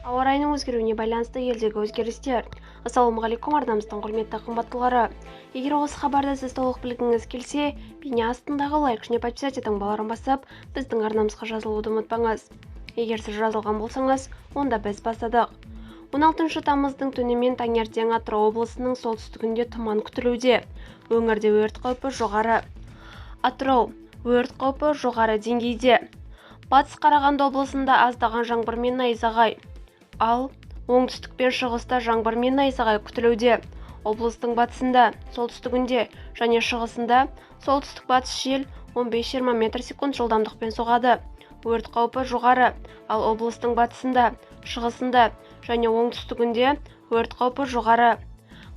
Ауа райының өзгеруіне байланысты елдегі өзгерістер. Ассалаумағалейкум, арнамыздың құрметті қымбаттылары. Егер осы хабарды сіз толық білгіңіз келсе, бейне астындағы лайк және подписаться таңбаларын басып, біздің арнамызға жазылуды ұмытпаңыз. Егер сіз жазылған болсаңыз, онда біз бастадық. 16 тамыздың түнімен таңертең Атырау облысының солтүстігінде тұман күтілуде. Өңірде өрт қаупі жоғары. Атырау өрт қаупі жоғары деңгейде. Батыс Қарағанды облысында аздаған жаңбыр мен найзағай. Ал оңтүстік пен шығыста жаңбыр мен найзағай күтілуде. Облыстың батысында, солтүстігінде және шығысында солтүстік-батыс жел 15-20 метр секунд жылдамдықпен соғады. Өрт қаупі жоғары, ал облыстың батысында, шығысында және оңтүстігінде өрт қаупі жоғары.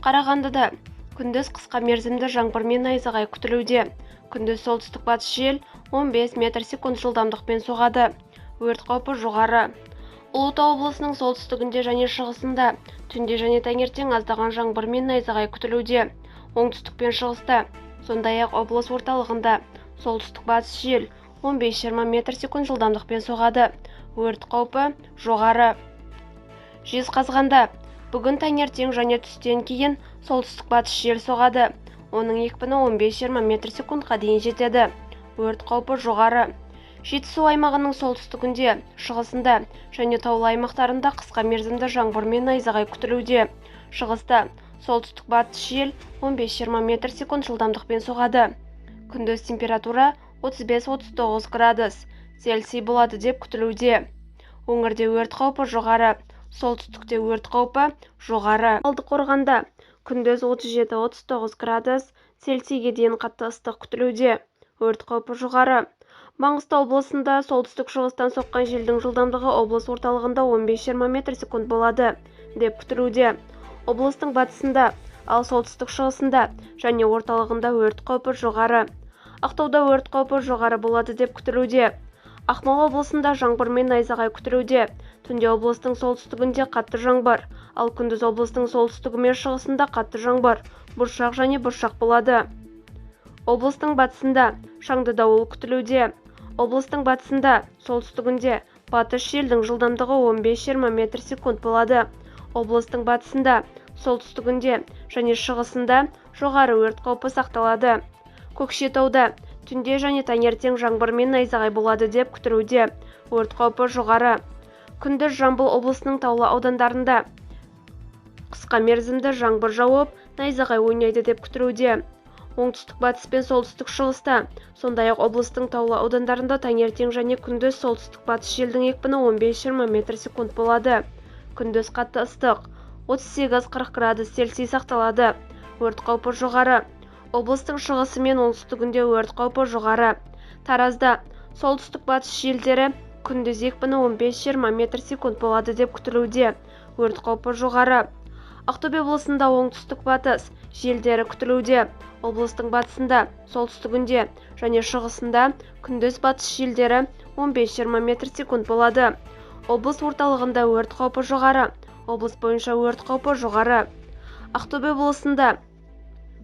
Қарағандыда күндіз қысқа мерзімді жаңбыр мен найзағай күтілуде. Күндіз солтүстік-батыс жел 15 метр секунд жылдамдықпен соғады. Өрт қаупі жоғары. Ұлытау облысының солтүстігінде және шығысында түнде және таңертең аздаған жаңбыр мен найзағай күтілуде. Оңтүстік пен шығыста, сондай-ақ облыс орталығында солтүстік-батыс жел 15-20 метр секунд жылдамдықпен соғады. Өрт қаупі жоғары. Жезқазғанда бүгін таңертең және түстен кейін солтүстік-батыс жел соғады. Оның екпіні 15-20 метр секундқа дейін жетеді. Өрт қаупі жоғары. Жетісу аймағының солтүстігінде, шығысында және таулы аймақтарында қысқа мерзімді жаңбыр мен найзағай күтілуде. Шығыста солтүстік-батыс жел 15-20 метр секунд жылдамдықпен соғады. Күндіз температура 35-39 градус Цельсий болады деп күтілуде. Өңірде өрт қаупі жоғары, солтүстікте өрт қаупі жоғары. Талдықорғанда күндіз 37-39 градус Цельсийге дейін қатты ыстық күтілуде. Өрт қаупі жоғары. Маңғыстау облысында солтүстік-шығыстан соққан желдің жылдамдығы облыс орталығында 15-20 метр секунд болады деп күтілуде. Облыстың батысында, ал солтүстік-шығысында және орталығында өрт қаупі жоғары. Ақтауда өрт қаупі жоғары болады деп күтілуде. Ақмола облысында жаңбыр мен найзағай күтілуде. Түнде облыстың солтүстігінде қатты жаңбыр, ал күндіз облыстың солтүстігі мен шығысында қатты жаңбыр, бұршақ және бұршақ болады. Облыстың батысында шаңды дауыл күтілуде. Облыстың батысында, солтүстігінде батыс желдің жылдамдығы 15-20 метр секунд болады. Облыстың батысында, солтүстігінде және шығысында жоғары өрт қаупі сақталады. Көкшетауда түнде және таңертең жаңбыр мен найзағай болады деп күтілуде. Өрт қаупі жоғары. Күндіз Жамбыл облысының таулы аудандарында қысқа мерзімді жаңбыр жауып, найзағай ойнайды деп күтілуде. Оңтүстік-батыс пен солтүстік-шығыста, сондай-ақ облыстың таулы аудандарында таңертең және күндіз солтүстік-батыс желдің екпіні 15-20 метр секунд болады. Күндіз қатты ыстық 38-40 градус Цельсий сақталады. Өрт қаупі жоғары. Облыстың шығысы мен оңтүстігінде өрт қаупі жоғары. Таразда солтүстік-батыс желдері күндіз екпіні 15-20 метр секунд болады деп күтілуде. Өрт қаупі жоғары. Ақтөбе облысында оңтүстік-батыс желдері күтілуде. Облыстың батысында, солтүстігінде және шығысында күндіз батыс желдері 15-20 метр секунд болады. Облыс орталығында өрт қаупі жоғары. Облыс бойынша өрт қаупі жоғары. Ақтөбе облысында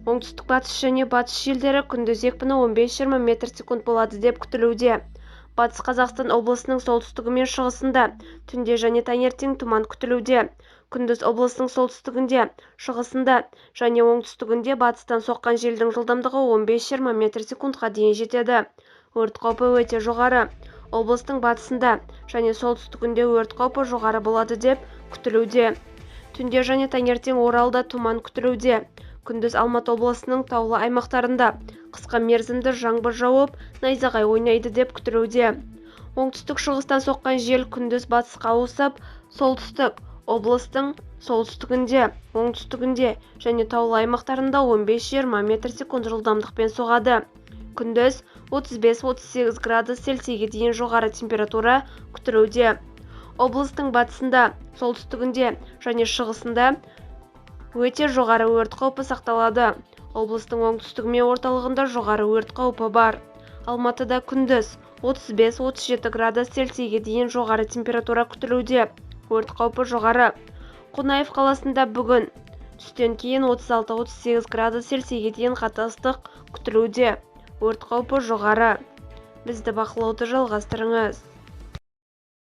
оңтүстік-батыс және батыс желдері күндіз екпіні 15-20 метр секунд болады деп күтілуде. Батыс Қазақстан облысының солтүстігі мен шығысында түнде және таңертең тұман күтілуде. Күндіз облыстың солтүстігінде, шығысында және оңтүстігінде батыстан соққан желдің жылдамдығы 15-20 метр секундқа дейін жетеді. Өрт қаупі өте жоғары. Облыстың батысында және солтүстігінде өрт қаупі жоғары болады деп күтілуде. Түнде және таңертең Оралда тұман күтілуде. Күндіз Алматы облысының таулы аймақтарында қысқа мерзімді жаңбыр жауып, найзағай ойнайды деп күтілуде. Оңтүстік-шығыстан соққан жел күндіз батысқа ауысып, солтүстік облыстың солтүстігінде, оңтүстігінде және таулы аймақтарында 15-20 метр секунд жылдамдықпен соғады. Күндіз 35-38 градус Цельсийге дейін жоғары температура күтілуде. Облыстың батысында, солтүстігінде және шығысында өте жоғары өрт қаупі сақталады. Облыстың оңтүстігі мен орталығында жоғары өрт қаупі бар. Алматыда күндіз 35-37 градус Цельсийге дейін жоғары температура күтілуде. Өрт қаупі жоғары. Қонаев қаласында бүгін түстен кейін 36-38 градус Цельсийге дейін қатты ыстық күтілуде. Өрт қаупі жоғары. Бізді бақылауды жалғастырыңыз.